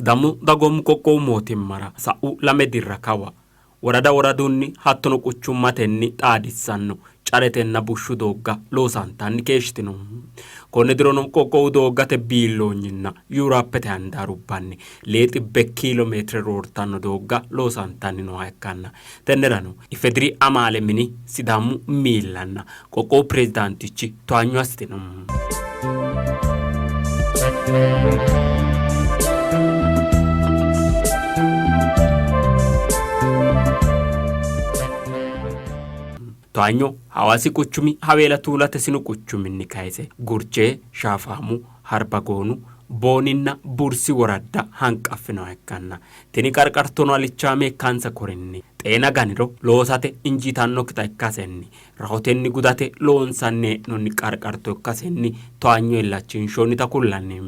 Sidaamu dagoomu qoqqowu mootimmara sa'u 2 dirra kawa worada woradunni hattono quchummatenni xaadissanno caretenna bushshu doogga loosantanni keeshshitino. Konne dirono qoqqowu dooggate biilloonyinna Yuuraappete handaarubbanni 600 kiilo meetire roortanno doogga loosantanni nooha ikkanna tennerano Ifediri Amaale Mini Sidaamu miillanna qoqqowu pirezidaantichi towaanyo assitino. Towaanyo Hawaasi quchumi Haweela Tuulate sinu quchuminni kayise Gurchee, Shaafaamu, Harbagoonu, Booninna Bursi woradda hanqaffinoha ikkanna tini qarqartono alichaame ikkansa korinni xeena ganiro loosate injiitannokkita ikkasenni rahotenni gudate loonsanni hee'noonni qarqarto ikkasenni towaanyo illachinshoonnita kullanni.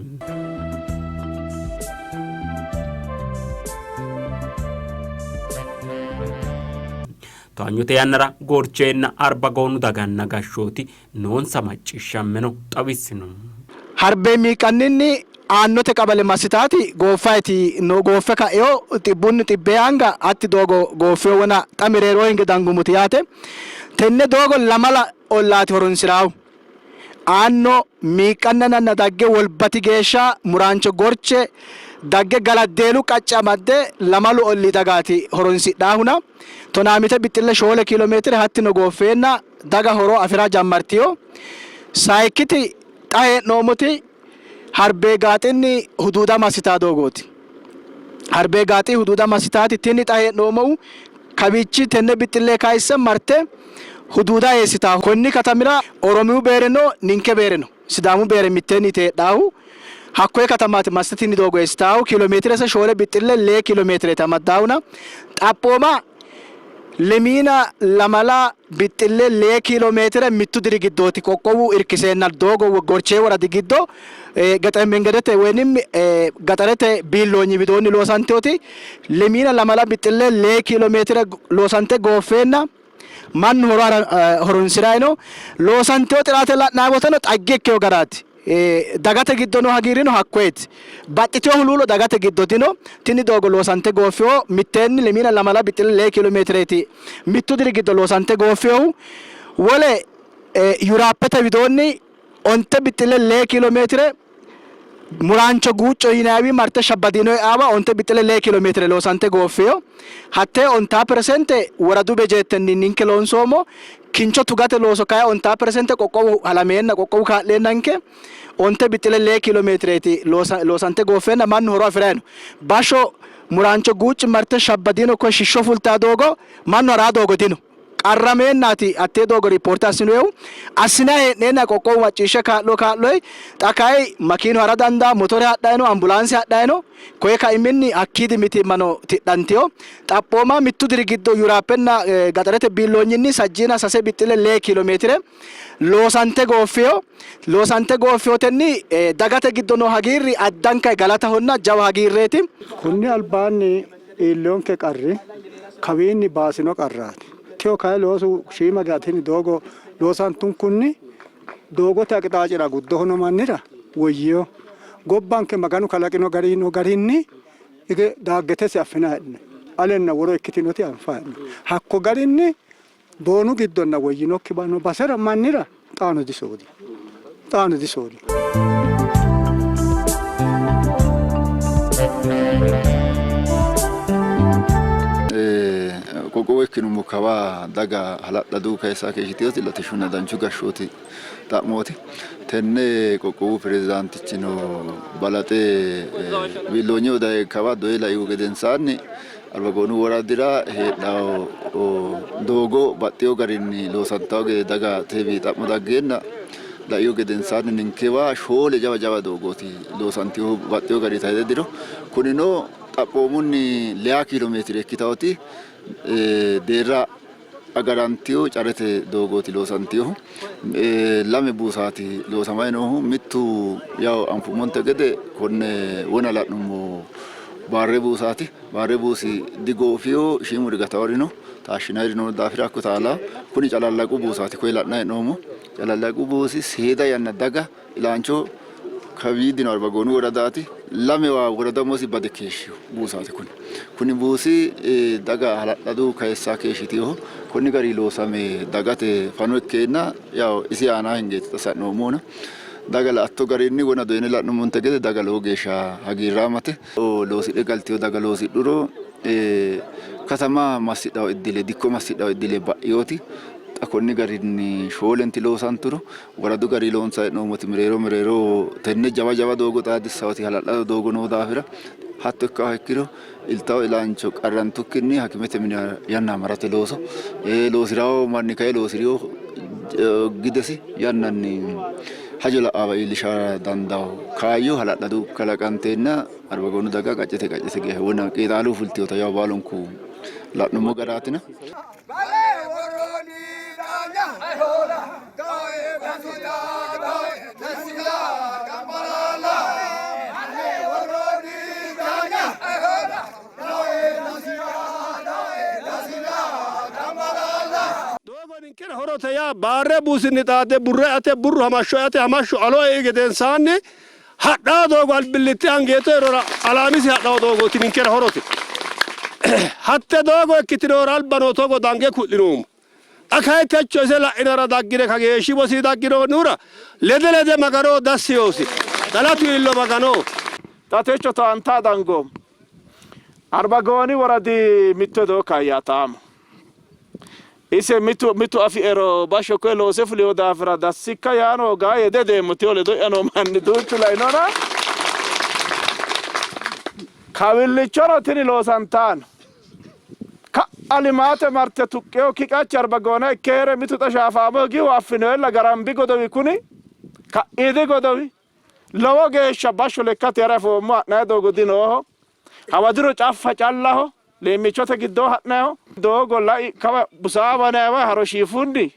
Towaanyote yannara Gorcheenna Arbagoonu daganna gashshooti noonsa macciishshammeno xawissino. Harbe miiqqanninni aannote qabale massitaati gooffayiti no gooffe ka'eo xibbunni xibbee anga hatti doogo gooffeo wona xa mereeroo hinge dangumuti yaate. Tenne doogo lamala ollaati horonsi'raahu. Aanno miiqqannanna dagge wolbati geeshsha muraancho gorche dagge galaddeelu qacce amadde lamalu ollii dagaati horonsidhaahuna tonaamite bixxille 4 kiilomeetire hattino gooffeenna daga horo afi'ra jammartino. Sayikkiti xa hee'noommoti Harbeegaaxinni huduuda massitaa doogooti. Harbeegaaxi huduuda massitaati tini xa hee'noommohu kawiichi tenne bixxille kayisse marte huduuda eessitaa. Konni katamira Oromiyu beereno ninke beereno Sidaamu beere mitteenniiti heedhaahu. Hakkoye katamaati massite tini doogo eessitaahu. Kiilomeetirese 4 bixxille 2 kiilomeetireeti amaddaahuna xaphooma Lemiina lamala bixxille lee kiilo meetire mittu diri giddooti qoqqowu irkiseenna doogo Gorchee woradi giddo Gexer Mengedete woynim gaxarete biilloonyi widoonni loosantinoti lemiina lamala bixxille lee kiilo meetire loosante gooffeenna mannu horo horonsi'ranni no. Loosantino xiraate la'nanni woteno xagge ikkino garaati. Dagate giddo noo hagiirrino hakkoyeti. Baxxitino huluullo dagate giddo dino. Tini doogo loosante gooffinohu mitteenni lemiina lamala bixxille lee kiilo meetireeti mittu diri giddo loosante gooffinohu. Wole Yuraappete widoonni onte bixxille lee kiilo meetire Muraancho Guucco yinanniwi marte Shabbadiino e'aawa onte bixxille lee kiilo meetire loosante gooffino. Hattee ontaa peresente woradu bejeettenni ninke loonsoommo. Kincho tugate looso kayi ontaa peresente qoqqowu halameenna qoqqowu kaa'leennanke onte bixxile lee kiilo meetireeti loosante gooffeenna mannu horo afi'ranni no. Bashsho Muraancho Guucci marte Shabbadiino koye Shishsho fultaa doogo mannu haraa doogo dino. Qarrameennaati hattee doogo riippoorte assinoyehu. Assinanni hee'neenna qoqqowu macciishshe kaa'lo kaa'loyi. Xa kayi makiinu hara dandaa, motore hadhanni no, ambulaanse hadhanni no. Koye kaiminni hakkiidi mitiimmano tidhantino. Xaphooma mittu diri giddo Yuraappenna gaxarete biilloonyinni sajjiina sase bixxille lee kiilo meetire loosante gooffino. Loosante gooffinotenni dagate giddo noo hagiirri addanka galatahonna jawa hagiirreeti. Konni albaanni iilliyonke qarri kawiinni baasino qarraati. Teyo kayi loosu shiima geya tini doogo loosantunkunni doogote aqixaacira guddoho no mannira woyyino. Gobbanke Maganu kalaqino gari no garinni hige daaggetesi affina hee'ne alenna woro ikkitinoti anfa hee'ne. Hakko garinni boonu giddonna woyyinokki basera mannira xaano disoodi. Xaano disoodi. Qoqqowo ikkinummo kawa daga hala'ladu kayisa keeshshitinoti latishshunna danchu gashshooti xa'mooti. Tenne qoqqowu pirezidaantichino balaxe biilloonyeho daye kawa doye laihu gedensaanni Arbagoonu woradira heedhanno doogo baxxino garinni loosantanno gede daga teewi xa'mo daggeenna laihu gedensaanni ninkewa 4 jawa jawa doogooti loosantinohu baxxino garinni tayxe diro. Kunino xaphoomunni 2 kiilomeetire ikkitannoti deerra agarantino carete doogooti loosantinohu. 2 buusaati loosamanni noohu. Mittu yawo anfummonte gede konne wona la'nummo baarre buusaati. Baarre buusi digoofino, shiimuri gatawori no, taashshinayiri noo daafira hakko taala. Kuni calallaqu buusaati, koye la'nanni hee'noommo. Calallaqu buusi seeda yanna daga ilaancho Kawiidino Arbagoonu woradaati. Lamewa worada umosi bade keeshshino buusaati kuni. Kuni buusi daga hala'ladu kayissa keeshshitinoho. Konni gari loosame dagate fano ikkeenna yawo isi aana hingeeti xa sa'noommohuna. Daga la''atto garinni wona doyine la'nummonte gede daga lowo geeshsha hagiirraamate. Loosidhe galtino daga loosidhuro katama massidhanno iddile, dikko massidhanno iddile ba'inoti xa konni garinni shoolenti loosanturo woradu gari loonsanni hee'noommoti mereero mereero tenne jawa jawa doogo xaadissawoti hala'lado doogo noo daafira hatto ikkaha ikkiro iltawo ilaancho qarrantukkinni hakimete mine yanna marate looso loosirawo manni kayi loosiriyo gidesi yannanni hajo la'awa iillisha dandawo kaayyo hala'ladu kalaqanteenna Arbagoonu daga qaccete qaccete geeshsha wona qeexaalu fultiyota yawo baalunku la'nummo garaatina. Doogo ninkera horote yaa baarre buusinni xaadde burre eate, burru hamashsho eate, hamashshu alo ei gedensaanni hadhanno doogo albillitte Angeeto erora alaamisi hadhanno doogooti ninkera horote. Hatte doogo ikkitinohura alba noo togo dange ku'linoommo. Xa kayi techo ise la'inara daggine kageeshshi wosini dagginoonnihura lede lede Maganoho dassi yoosi. Galatu iillo Maganoho. Xa techo towaanta dangoommo. Arbagooni woradi mitto doo kaayyaataamo. Ise mitu mitu afiero bashsho koye loose fulino daafira dassikka yaano gaa yee dedeemmo tiyo ledo'ya noo manni duuchu lainona kawillichono tini loosantaano. Ka'a limaate marte tuqqeyo kiqachi Arbagoona ikke hee're mitu xa shaafaamo higihu affinoella Garambi godowi kuni ka'iidi godowi lowo geeshsha bashsho lekkate ha'ra afoommo ha'nanni doogo dinooho. Hawadiro caffa callaho leemmichote giddoo ha'nayiho. Doogo lai kawa Busaawa yinanniwa haro shiifunni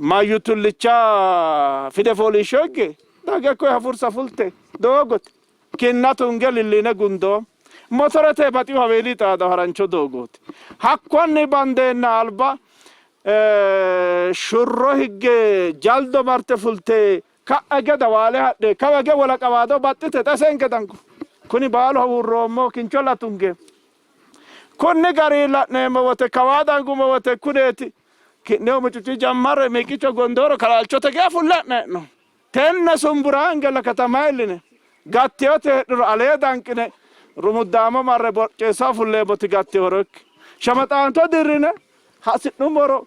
Mayyu tullicha fide fooliishsho higge dagge koye hafursa fulte doogote kinna tunge lilliine gundoommo. Motorete baxihu Haweeli xaadaho harancho doogooti. Hakkonni bandeenna alba shurro higge Jaldo marte fulte Ka'a hige Dawaale hadhe, kawa hige Wolaqawaado baxxite xa isenke dangu. Kuni baalu hawuurroommo kincholla tunge. Kunni garinni la'neemmo wote kawaa dangummo wote kuneeti ki'neo mucucci jammarre miqicho gondooro kalaalchote geya fulle ha'ne'no. Tenne sumburaangella katama iilline gattinote heedhuro alee danqine rumuddaamo marre borceessaho fulleemmoti gattinohoro ikki. Shamaxaanto dirrine hasi'nummoro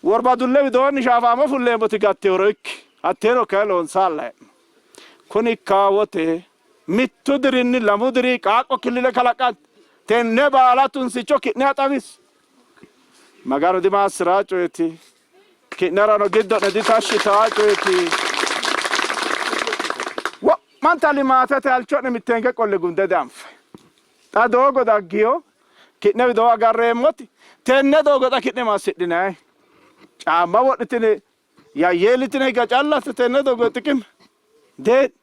Worbadulle widoonni shaafaamo fulleemmoti gattihoro ikki, hatteeno kayi loonsaalla hee'no. Kuni ikkaa wote mittu dirinni lamu diri qaaqqo killile kalaqanti. Tenne baala tunsicho ki'neha xawisi. Maganu dimaassi'raa coyeti, ki'nerano giddo'ne ditashshitaa coyeti. Wo'manta limaatete halcho'ne mitteenke qolle gunde dianfayi. Xa doogo daggiyo, ki'ne widoo agarreemmoti tenne doogo xa ki'ne massidhinanni? Caamma wodhitine yayyeelitine higa callate tenne doogo xiqime? Dee'ni.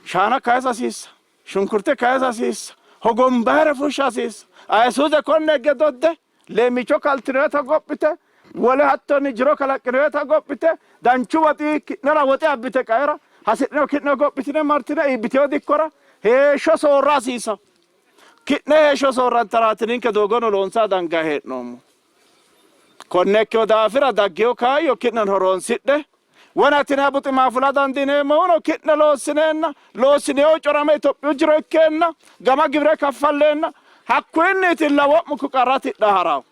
Shaana kayisa hasiissa, shunkurte kayisa hasiissa, hogombayire fushsha hasiissa, ayisuuze konne higge dodde, leemmicho kaltinoyeta gophite, wole hattonni jiro kalaqqinoyeta gophite, danchu woxi ki'nera woxe abbite qaera hasidhino ki'ne gophitine martine iibbitino dikkora heeshsho soorra hasiisa. Ki'ne heeshsho soorrantaraati ninke doogono loonsa dangayi hee'noommo. Konne ikkino daafira daggino kaayyo ki'neno horoonsidhe. Wona tine buxima fula dandiineemmohuno ki'ne loossineenna, loossineewo corame Itophiyu jiro ikkeenna, gama gibire kaffalleenna hakkuyinniitilla wo'munku qarra tidha ha'ranno.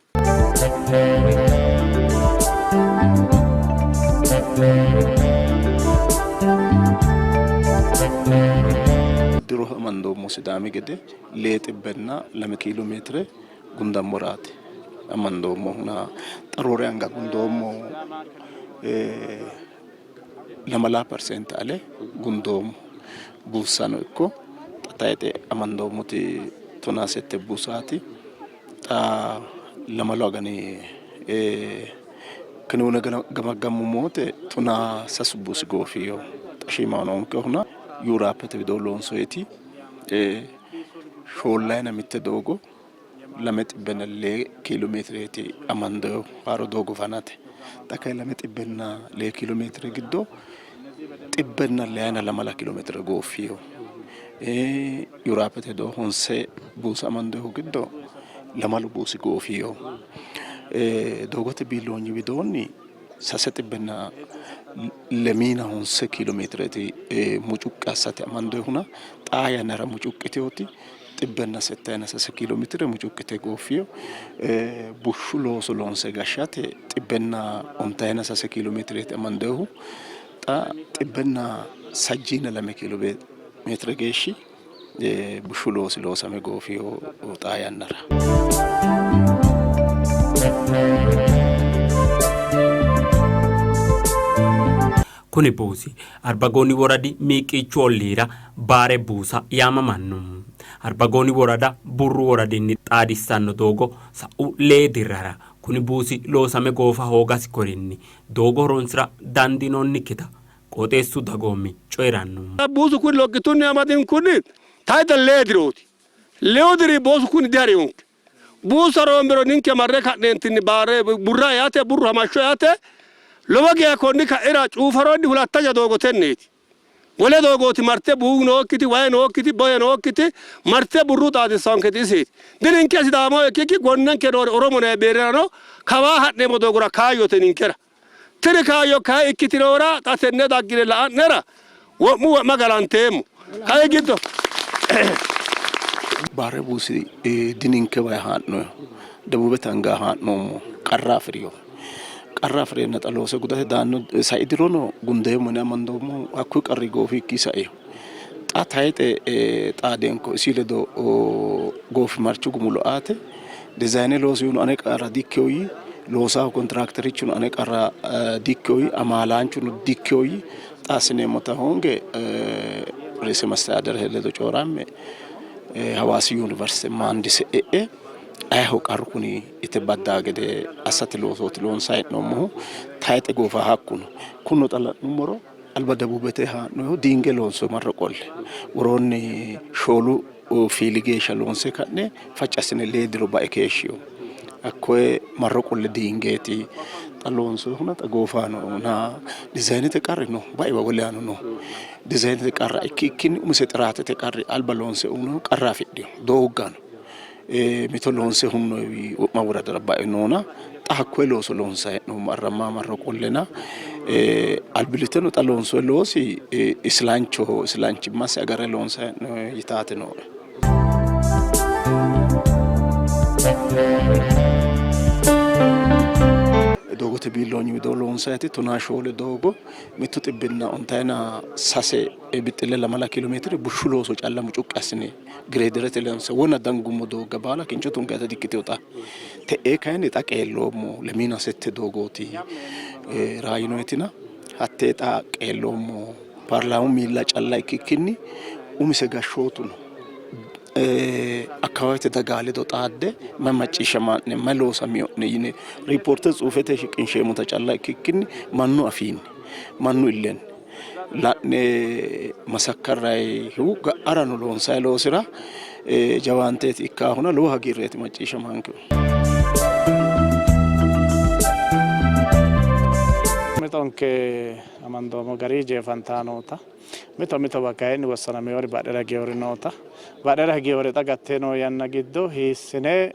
Diro amandoommo Sidaami gede lee xibbenna lame kiilo meetire gundammoraati amandoommohuna xa roore anga gundoommo lamala perseente ale gundoommo. Buussano ikko xa tayixe amandoommoti tonaa sette buusaati. Xa lamalu agani kiniwune gamaggammummo wote tonaa sasu buusi goofino. Xa shiimaho noonkehuna Yuuraappete widoo loonsoyiti shoollayina mitte doogo lame xibbenna lee kiilo meetireeti amandoyihu haaro doogo fanate. Xa kayi lame xibbenna lee kiilo meetire giddo Xibbenna leyayina lamala kiilomeetire gooffino. Yuraapete doo honse buusa amandohu giddo lamalu buusi goofino. Doogote biilloonyi widoonni sase xibbenna lemiina honse kiilomeetireeti mucuqqi assate amandohuna xaa yannara mucuqqiteoti xibbenna settayina sase kiilomeetire mucuqqite gooffino. Bushshu looso loonse gashshate xibbenna ontayina sase kiilomeetireeti amandohu. Xa xibbenna sajjiina lame kiilomeetire geeshshi bushshu loosi loosame goofino xaa yannara. Kuni buusi Arbagooni woradi Miiqiichu olliira Baare buusa yaamamanno. Arbagooni worada Burru woradinni xaadissanno doogo sa'u lee dirrara kuni buusi loosame goofa hoogasi korinni doogo horonsi'ra dandiinoonnikkita qooxeessu dagoomi coyi'ranno. Buusu kuni loggitunni amadinkunni tayxe lee dirooti. Lewu diri buusu kuni diharinonke. Buusa roombiro ninke marre ka'neentinni baare burra eate, burru hamashsho eate lowo geya konni ka'ira cuufaronni hulattaja doogo tenneeti. Wole doogooti marte buuwu nookkiti, wayi nookkiti, boye nookkiti marte burru xaadissaonketi iseeti. Dininke Sidaamaho ikkikki gonnenke noori Oromo nayi beererano kawaa ha'neemmo doogora kaayyote ninkera. Tini kaayyo kayi ikkitinohura xa tenne daggine la'a'nera wo'mu wo'ma galanteemmo. Kayi giddo. Baare buusi dininke wayi haa'noyiho. Debubete anga haa'noommo. Qarra afi'rinoho. Qarra afi'reenna xa loose gudate daanno sai dirono gundeemmo yine amandoommohu hakkuyi qarri goofikki saino. Xa tayixe xaadenko isi ledo goofimarchu gumulo aate dizayine loosihuno ane qarra dikkino yii, loosahu kontiraakterichuno ane qarra dikkino yii, amaalaanchuno dikkino yii. Xa assineemmota hoonge ርዕሰ መስተዳድር ledo coyi'ramme Hawaasi Yuniversite maandise e'e ayeho qarru kuni yite baddaa gede assate loosooti loonsanni hee'noommohu. Tayixe goofa hakkuno. Kunino xa la'nummoro alba debubete haa'noyihu diinge loonsoyi marro qolle woroonni shoolu fiili geeshsha loonse ka'ne facci assine lee diro bae keeshshino. Hakkoye marro qolle diingeeti xa loonsoyihuna xa goofayi noohuna dizayinete qarri no baiwa wolehano no. Dizayinete qarra ikkikkinni umise xiraatete qarri alba loonse uyinoyihu qarra afidhino doogga no. Mito loonse hunnoyiwi wo'ma woradara bae noona xa hakkoye looso loonsayi hee'noommo arramma marro qollena albillitteno xa loonsoyi loosi isilanchoho isilanchimmasi agarre loonsayi hee'noyi yitaate nooe. Doogote biilloonyi widoo loonsayiti tonaa shoole doogo mittu xibbinna ontayina sase bixxille lamala kiilomeetire bushshu looso calla mucuqqi assine gireederete loonse wona dangummo doogga baala kincho tungayita dikkitino xa. Te'ee kayinni xa qeelloommo lemiina sette doogooti raayinoetina hattee xa qeelloommo. Paarlaamu miilla calla ikkikkinni umise gashshootuno akkawaawete dagaa ledo xaadde mayi macciishshamaa'ne mayi loosamino'ne yine riipoorte tsuufete shiqinsheemmota calla ikkikkinni mannu afiinni mannu illenni la'ne masakkarrayihu ga'arano loonsayi loosira jawaanteeti ikkaahuna lowo hagiirreeti macciishshamankehu. Mixonke amandoommo gari jeefantanni noota, mito mitowa kayinni wossanaminori badhera higewori noota, badhera higewori xa gatte noo yanna giddo hiissine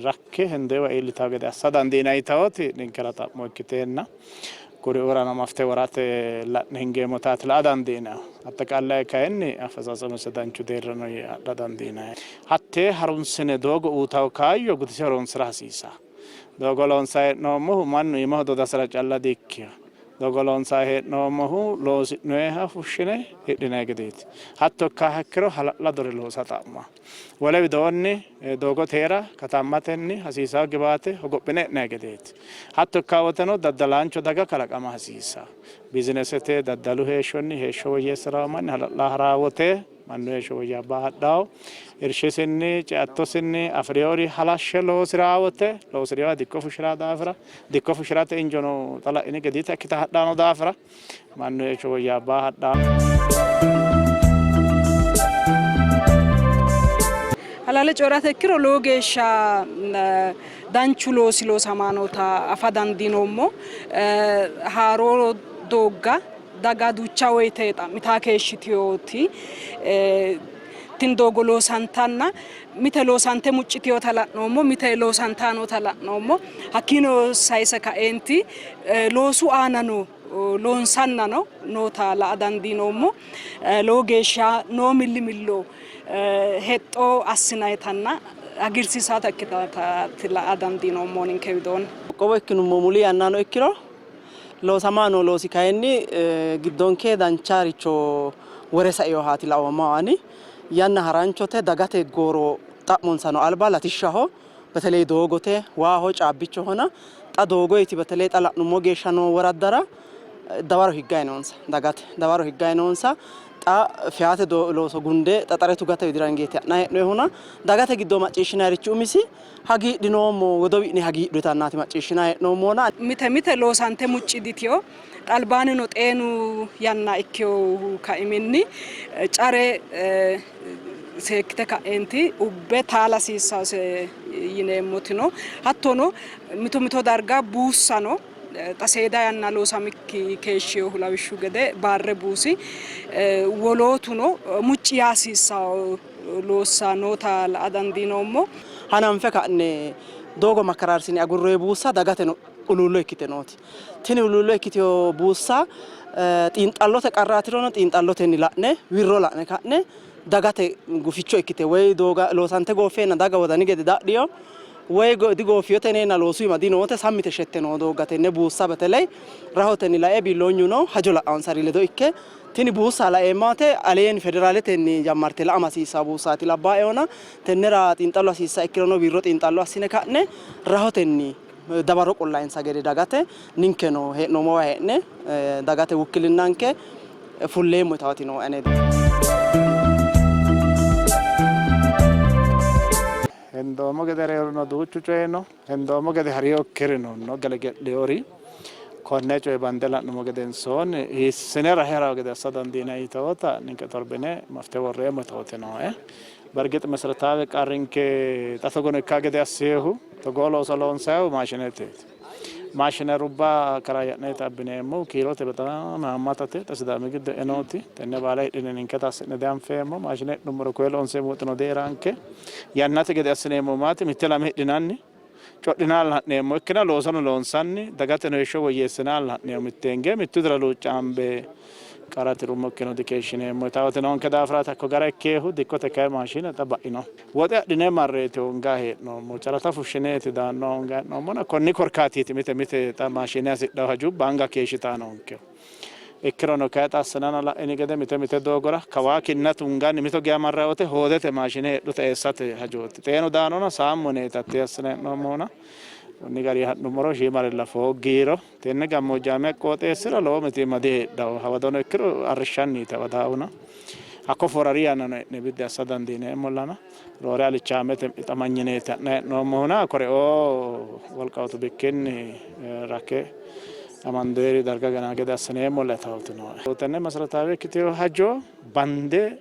rakke hendoyiwa iillitawo gede assa dandiinanni yitawoti ninkera xa'mo ikkiteenna kuriuurano mafte worate la'ne hingeemmotaati la'a dandiinannihu. Axxiqaalaye kayinni affatsatsamese danchu deerra no yee adha dandiinanni. Hattee harunsine doogo uuytawo kaayyo gudise horonsi'ra hasiissanno. Doogo loonsanni hee'noommohu mannu iimaho dodasira calla di''ikkino. Doogo loonsanni hee'noommohu loosi'noyiha fushshine hidhinanni gedeeti. Hatto ikkaaha ikkiro hala'ladore loosa xa'manno. Wole widoonni doogote hee'ra katammatenni hasiisanno giwaate hogophine e'nanni gedeeti. Hatto ikkanno woteno daddalaancho daga kalaqama hasiissanno. Bizinesete, daddalu heeshshonni heeshsho woyyeessi'ranno manni hala'lanni ha'ranno wote mannu heeshsho woyyaabbanni hadhanno. Irshisinni, ceattosinni afi'rinori halashshe loosi'ranno wote loosi'rinoha dikko fushshi'ranno daafira dikko fushshi'rate injono xa la'ini gedeeta ikkite hadhanno daafira mannu heeshsho woyyaabbanni hadhanno. Halaale coyi'rate ikkiro lowo geeshsha danchu loosi loosamaa noota afa dandiinoommo. Haaroo doogga Daga duucha woyte xa'mitaa keeshshitinoti tini doogo loosantanna mite loosante muccitinota la'noommo, mite loosantaa noota la'noommo. Hakkiino sayise kaeenti loosu aanano loonsannano noota la''a dandiinoommo. Lowo geeshsha noo millimillo hexxo assinannitanna hagiirsiissannota ikkitinotaati la''a dandiinoommohu ninke widoonni. Qoqqowo ikkinummo muli yannano ikkiro loosamanni noo loosi kayinni giddonke dancharicho wore sainohaati laoommahu ani. Yanna haranchote dagate gooro xa'monsano alba latishshaho beteley doogote, waaho, caabbichohona xa doogoyiti beteley xa la'nummo geeshsha noo woraddara dawaro higgayi noonsa dagate dawaro higgayi noonsa xa feyate looso gunde xaxare tugate widira hingeeti ha'nayi hee'noyihuna dagate giddo macciishshinayirichi umisi hagiidhinoommo godowi'ne hagiidhu yitannaati macciishshinayi hee'noommohuna. Mite mite loosante mucci ditino. Xa albaannino xeenu yanna ikkinohu kaiminni care seekkite ka'eenti ubbe taala hasiissase yineemmoti no. Hattono mito mito darga buussa no. Xa seeda yanna loosamikki keeshshinohu lawishshu gede Baarre buusi, wolootuno mucci yaa hasiissanno loossa noota la''a dandiinoommo. Hananfe ka'ne doogo makkaraarsine agurroyi buussa dagateno huluullo ikkite nooti. Tini huluullo ikkitino buussa xiinxallote qarraatirono xiinxallotenni la'ne wirro la'ne ka'ne dagate guficho ikkite woy dooga loosante gooffeenna daga wodani gede dadhino woy digoofinote yineenna loosu iima dinoote sammite shette noo doogga tenne buussa beteley rahotenni lae biilloonyuno hajo la'ansari ledo ikke tini buussa laeemma wote aleenni federaaletenni jammarte la'ama hasiissanno buussaati labbaaehona tennera xiinxallo hasiissannoha ikkirono wirro xiinxallo assine ka'ne rahotenni dawaro qollayinsa gede dagate ninkeno hee'noommowa hee'ne dagate wukkilinnanke fulleemmo yitaati nooe ane. Hendoommo gede harino duuchu coyi no, hendoommo gede harinokkirino no gelege'linori. Konne coye bande la'nummo gedensoonni hiissine rahe haranno gede assa dandiinanni yitawota ninke torbine mafite worreemmo yitawoti nooe. Bergix meseretaawe qarrinke xa togono ikkaa gede assinohu togoo looso loonsayihu maashineteeti. Maashinerubba karaayya'neeti abbineemmohu kiirote bexaami haammatate xa Sidaami giddo e'e nooti tenne baala hidhine ninketa assi'ne dianfeemmo. Maashine hidhinummoro koye loonseemmo woxino dihee'ranke. Yannate gede assineemmohu maati mitte lame hidhinanni codhinalla ha'neemmo. Ikkina loosono loonsanni dagateno heeshsho woyyeessinalla ha'neemmo. Mitteenge mittu dira luuccaambe qara tirummokkino dikeeshshineemmo. Yitaawoti noonke daafiraati hakko gara ikkeehu. Dikkote kayi maashine xa ba'ino. Woxe adhine marreeti hoongayi hee'noommo. Carata fushshineeti daanno hoongayi hee'noommona konni korkaatiiti mite mite xa maashine hasidhanno hajubba anga keeshshitanni noonkehu. Ikkirono kayi xa assinanna la'ini gede mite mite doogora kawaa kinna tunganni mito geya marrayi wote hoodete maashine heedhuta eessate hajooti. Xeenu daanona saammu yineeti hattee assinayi hee'noommohuna. Konni garinni ha'nummoro shiimarella fooggiiro tenne gammoojjaame qooxeessira lowo mitiimma diheedhanno. Hawadono ikkiro arrishshanniiti hawadaahuna. Hakko foorari yannano e'ne biddi assa dandiineemmollana. Roore alichaamete hixamanyineeti ha'nayi hee'noommohuna koreoo wolqawootu bikkinni rakke amandoyeri darga ganaa gede assineemmolla yitawoti nooe. Tenne masarataawe ikkitino hajo bande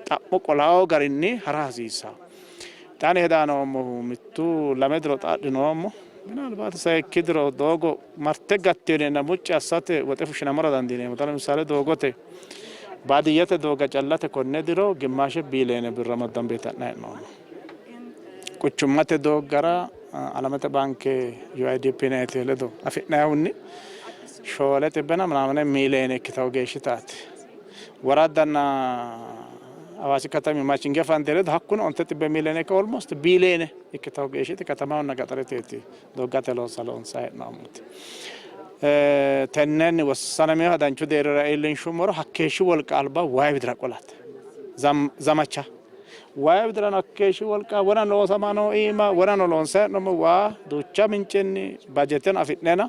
xa'mo qolawo garinni hara hasiissanno. Xa ani hedayi noommohu mittu lame diro xa adhinoommo. Minaalbaati sayikki diro doogo marte gattino yineenna mucci assate woxe fushshinammora dandiineemmo. Xa lemisaale doogote baadiyyete doogga callate konne diro gimmaashe biiliyeene birra maddambeeti ha'nayi hee'noommo. Quchummate dooggara Alamete baanke UIDP yinayite ledo afi'nayihunni shoole xibbena minaamine miiliyeene ikkitawo geeshshitaati. Woraddanna Hawaasi katami machinge fande ledo hakkuno onte xibbe miiliyeene ikka almost biiliyeene ikkitawo geeshshiti katamahonna gaxareteeti dooggate loossa loonsayi hee'noommoti. Tennenni wossanaminoha danchu deerrira iillinshummoro hakkeeshshi wolqa alba wayi widira qolate zamacha wayi widirano hakkeeshshi wolqa wona loosama noo iima wonano loonsayi hee'noommo waa duucha mincenni bajeteno afi'nena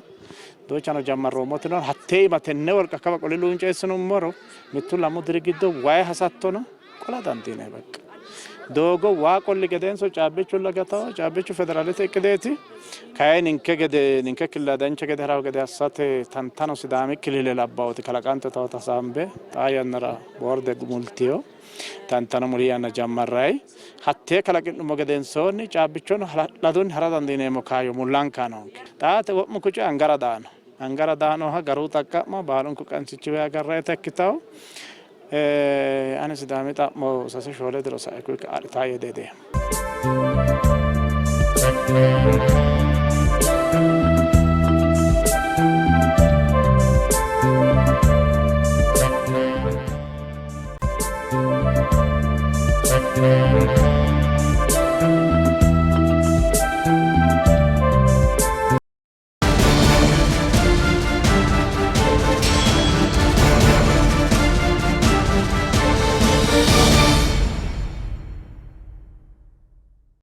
duuchano jammarroommoti no hattee iima tenne wolqa kawa qole luunceessinummoro mittu lamu diri giddo wayi hasattono qola dandiinanni baqqa. Doogo waa qolli gedenso caabbichulla gatawo, caabbichu federaalete iqqideeti. Kayi ninke gede ninke killila dancha gede harawo gede assate tantano Sidaami killile labbawoti kalaqante tawota hasaambe xaa yannara boorde gumultiyo tantano muli yanna jammarrayi. Hattee kalaqi'nummo gedensoonni caabbichono hala'ladunni hara dandiineemmo kaayyo mullanka noonke. Xaate wo'munku coyi angara daano. Angara daa nooha garu xaqqa'mo baalunku qansichiwi agarrayita ikkitawo. Ani Sidaami xa'mo sase shoole diro sae kuyi ka'a adhita yee dihedeemmo.